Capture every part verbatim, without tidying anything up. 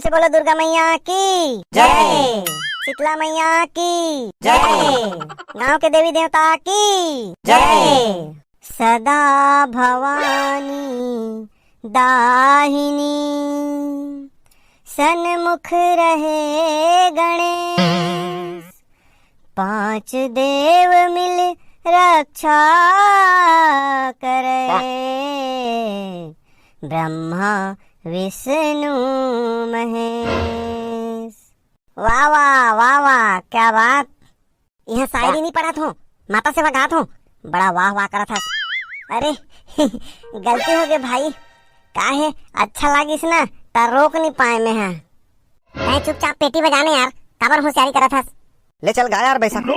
बोलो दुर्गा मैया की जय। शीतला मैया की जय। गांव के देवी देवता की जय। सदा भवानी दाहिनी, सन्मुख रहे गणेश, पांच देव मिल रक्षा करे, ब्रह्मा विष्णु महेश। वाह, वाह, वाह, वाह, क्या बात। इहाँ शायरी नहीं पढ़त हो, माता सेवा गात हो। बड़ा वाह, वाह करत हस। अरे, गलती हो गई भाई। का है, अच्छा लागिस ना, त रोक नहीं पाए मैं हा। तैं चुपचाप पेटी बजाने यार, काबर होशियारी करत हस? ले चल गा यार बैसाखू।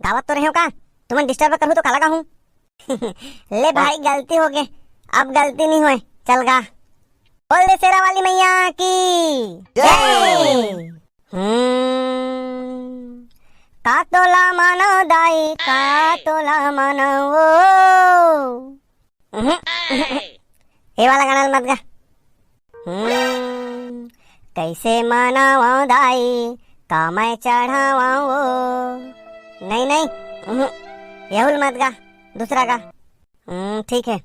गावत तो रहे हो का? तुमन disturb करहू तो काला गाहूं? ले भाई, गलती हो गई, अब गलती नहीं होए, चल गा। बोल दे शेरा वाली मैया की जय। जय। हम्म, का तोला मानो दाई, का तोला मानो वो। उहुं, उहुं, ये वाला गाना मत गा। हम्म, कैसे मनावा दाई, का मैं चढ़ावा वो। नहीं, नहीं, उहुं, यहुल मत गा, दूसरा गा। हम्म, ठीक है।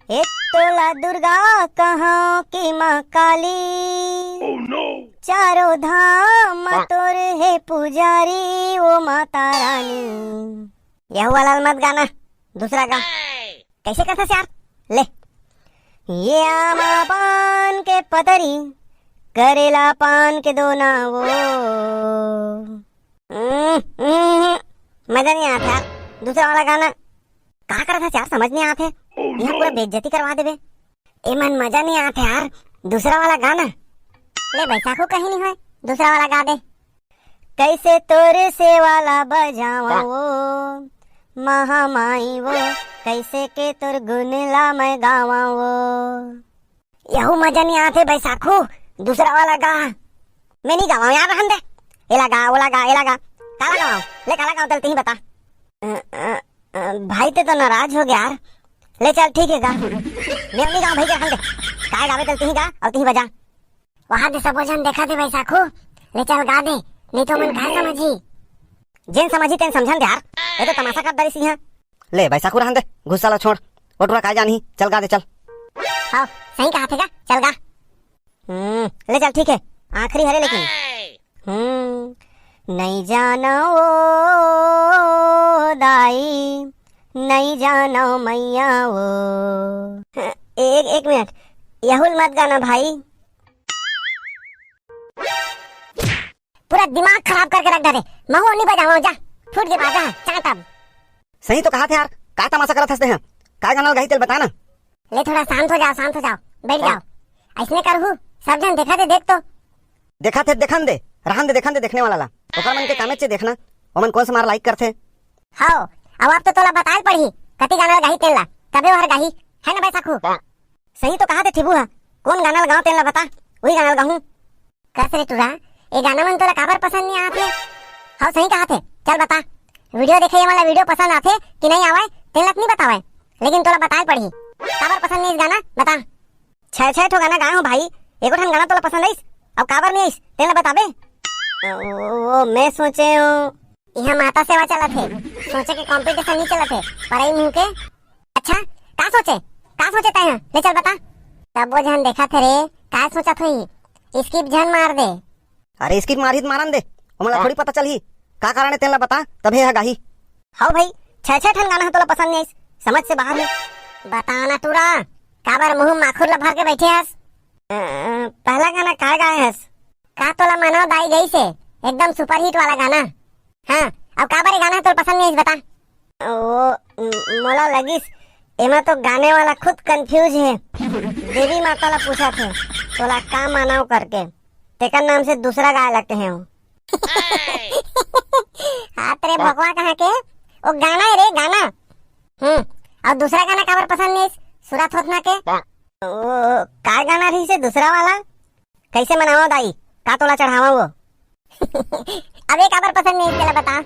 ए तोला दुर्गा कहा कि माँ काली, चारों धाम म तोर हे पुजारी, ओ माता रानी। यहू वाला मत गाना, दूसरा गा। कैसे करता यार? ले। ये आमा पान के पतरी, करेला पान के दोना वो। हम्म, हम्म, मजा नहीं आता यार। दूसरा वाला गाना। का करत हस यार, समझ नहीं आत हे। Oh, यहाँ no। पूरा बेइज्जती करवा देबे। ए मन मजा नहीं आत हे यार, दूसरा वाला गाना। ले बैसाखू, कहीं नहीं होय, दूसरा वाला गा दे। कैसे तोर सेवा ला बजावा वो, महामाई वो, कैसे के तोर गुण ला मैं गावा वो। यहू मजा नहीं आत हे बैसाखू, दूसरा वाला गा। मैं नहीं गावा यार, रहन दे। एला गा, ओला गा, एला गा। काला गावा, ले काला गावा, तल तिही बता। अ, अ, अ, भाई ते तो नाराज हो गया यार। ले चल ठीक है गा। मैं नहीं गावा भाई के, रहन दे। काय गावे तल तिही गा, और तिही बजा। वहाँ दे सबो झन देखा दे बैसाखू, ले चल गा दे, नहीं तो मन काय समझी। जेन समझी तेन समझन दे यार, ये तो तमाशा कर दरिस इहाँ। ले बैसाखू रहन दे, गुस्सा ला छोड़। ओ टुरा काय जानही, चल गा दे चल। हाँ, सही कहा थे गा, चल गा। हम्म, ले चल ठीक है, आखिरी हरे लेकिन। हम्म, नहीं जानो ओ दाई, नहीं जानो मैया ओ। एक, एक मिनट, यहुल मत गाना भाई। पूरा दिमाग खराब करके रख डरे। महू नहीं बजावा, जा, फूट के बाजा, चाटब। सही तो कहा थे यार, का तमाशा करत हंसते हैं? का गाना गाही तेल बता ना। ले थोड़ा शांत हो जाओ, शांत हो जाओ, बैठ जाओ। ऐसने करहू, सब जन देखा दे, देख तो। देखा थे देखन दे, रहन दे देखन दे देखने वाला ला। ओकर मन के कामेच से देखना, ओमन कौन सा मार like करथे। हव, अब, अब तो तोला बताए पड़ही, कति गाना गाही तेल ला, तबे ओहर गाही, है ना बैसाखू? सही तो कहा थे ठिबू हा, कौन गाना ल गाओ तेन ला बता, वही गाना ल गाहूं। कस रे टुरा, ए गाना मन तोला काबर पसंद नहीं आत हे? हव सही कहा थे, चल बता, video देखे ये वाला video पसंद आथे कि नहीं आवे, तेन ला नहीं बतावे, लेकिन तोला बताए पड़ही, काबर पसंद नहीं इस गाना, बता। छह छह ठो गाना गाए हो भाई, एको ठन गाना तोला पसंद आइस, अब काबर नहीं आइस, तेन ला बताबे। वो, वो मैं सोचे हूँ, यहाँ माता सेवा चलत हे, सोचे के competition नहीं चलत हे, पढ़ाई मुँह के। अच्छा, का सोचे? का सोचे तैं ह? ले चल बता। तब्बो झन देखत हे रे, का सोचत होही? Skip झन मार दे। अरे skip मारही त मारन दे, ओमन ला थोड़ी पता चलही। का कारण हे तेन ला बता, तभे ह गाही। हव भाई, छह छह ठन गाना ह तोला पसंद नहीं आइस, समझ से बाहर हे। बता ना टूरा, काबर मुँह माखुर ला भर के बैठे हस? अ, पहला गाना का गाए हस? का तोला मनव दाई गई से, एकदम superhit वाला गाना। हाँ, अब काबर ये गाना तोला पसंद नहीं आइस बता? वो, म-, मोला लगिस, एमा तो गाने वाला खुद confuse हे। देवी माता ला पूछत हे, तोला का मानव करके। तेकर नाम से दूसरा गाय लगते हैं वो। हाथ रे भोकवा कहाँ के? वो गाना है रे, गाना। हम्म, और दूसरा गाना काबर पसंद नहीं आइस? सुरत होतना के? वो का गाना रही से दूसरा वाला? कैसे मनावा दाई? का तोला चढ़ावा वो? अबे काबर पसंद नहीं आइस तेला बता।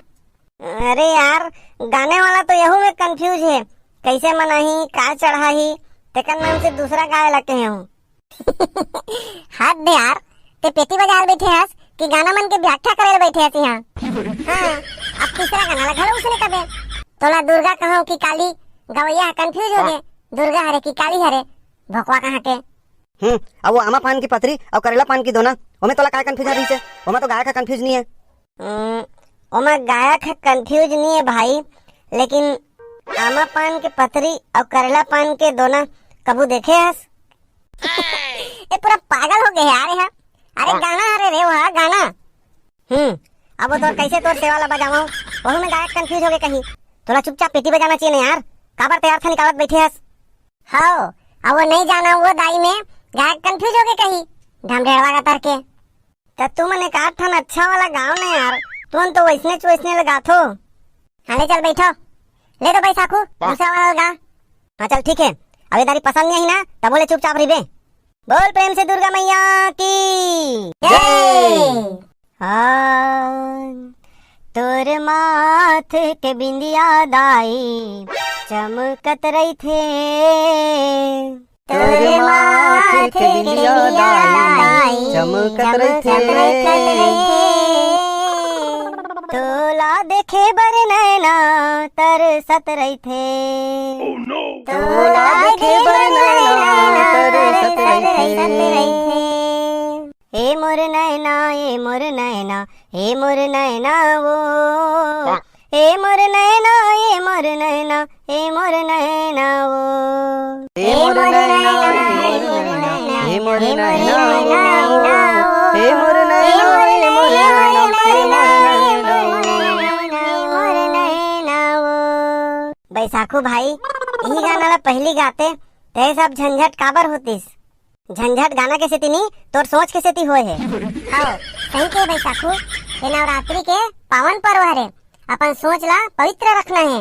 अरे यार, गाने वाला तो यहू में confuse हे, कैसे मनाही, का चढ़ाही, तेकर नाम से दूसरा गाय लगते हैं हूँ। हद दे यार, ते पेटी बजाए ल बइठे हस कि गाना मन के व्याख्या करे ल बइठे हस इहाँ? हाँ, अब तीसरा गाना ला घलो उसने कबे। तोला दुर्गा कहूँ कि काली, गवैया ह confuse हो गे। दुर्गा हरे कि काली हरे, भोकवा कहाँ के। हम्म, अब वो आमा पान की पतरी अउ करेला पान की दोना, ओमे तोला काय confusion रहिसे? ओमा तो गायक ह confuse नहीं है। हम्म, ओमा गायक ह confuse नहीं है भाई, लेकिन आमा पान के पतरी अउ करेला पान के दोना कभू देखे हस? ए पूरा पागल हो गे यार, ये ह। अरे हाँ। गाना हरे रे, वो ह गाना। हम्म, अब वो तोर कैसे तोर सेवा ला बजावं, वहू में गायक confuse हो गे कहीं। तोला चुपचाप पेटी बजाना चाहिए ना यार, काबर तैयार था निकालत बइठे हस? हव, अब वो नहीं जाना, वो दाई में गायक confuse हो गे कहीं, ढमढेड़वा का तरके। त तुमन एक आध ठन अच्छा वाला गाओ ना यार, तुमन तो वैसने च वैसने लगाथो। हाँ ले चल बैठो, ले तो बैसाखू दूसरा वाला गा। हाँ चल ठीक है, अब ये दारी पसंद नहीं आई ना, तब बोले चुपचाप रहिबे। बोल प्रेम से दुर्गा मैया की। जय। हाँ, तोर माथ के बिंदिया दाई चमकत रहिथे। तोर माथ के बिंदिया दाई चमकत रहिथे। तोला देखे बर नैना तरसत रहिथे। तोला देखे बर नैना तरसत रहिथे। ए मोर नैना, ए मोर नैना, ए मोर नैना वो। ए मोर नैना, ए मोर नैना, ए मोर नैना वो। ए मोर नैना, ए मोर नैना, ए मोर नैना वो। ए मोर नैना, ए मोर नैना, ए मोर नैना, ए मोर नैना वो। बैसाखू भाई, इही गाना ला पहली गाते, ते सब झंझट काबर होतिस? झंझट गाना के सेती नी, तोर सोच के सेती होए हे। हव, सही के बैसाखू, ये नवरात्रि के पावन पर्व हरे, अपन सोच ला पवित्र रखना हे।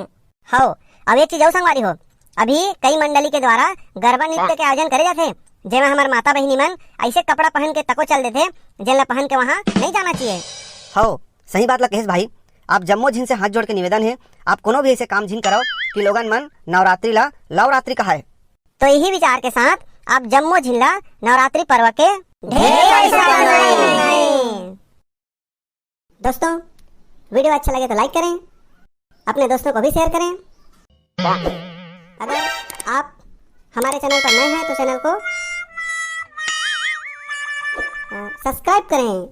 हव, अब एक चीज अउ संगवारी हो, अभी कई मंडली के द्वारा गरबा नृत्य के आयोजन करे जाथे, जेमा हमर माता बहिनी मन ऐसे कपड़ा पहन के तको चल देथे, जेन ला पहन के वहाँ नहीं जाना चाहिए। हव, सही बात ला कहेस भाई, आप जम्मो झिन से हाथ जोड़ के निवेदन हे, आप कोनो भी ऐसे काम झिन करव कि लोगन मन नवरात्रि ला लवरात्रि कहाए। तो यही विचार के साथ आप जम्मो झिन ला नवरात्रि पर्व के ढेर सारी शुभकामनाएं। दोस्तों, वीडियो अच्छा लगे तो like करें, अपने दोस्तों को भी share करें। अगर आप हमारे channel पर नए हैं तो channel को, अ, subscribe करें।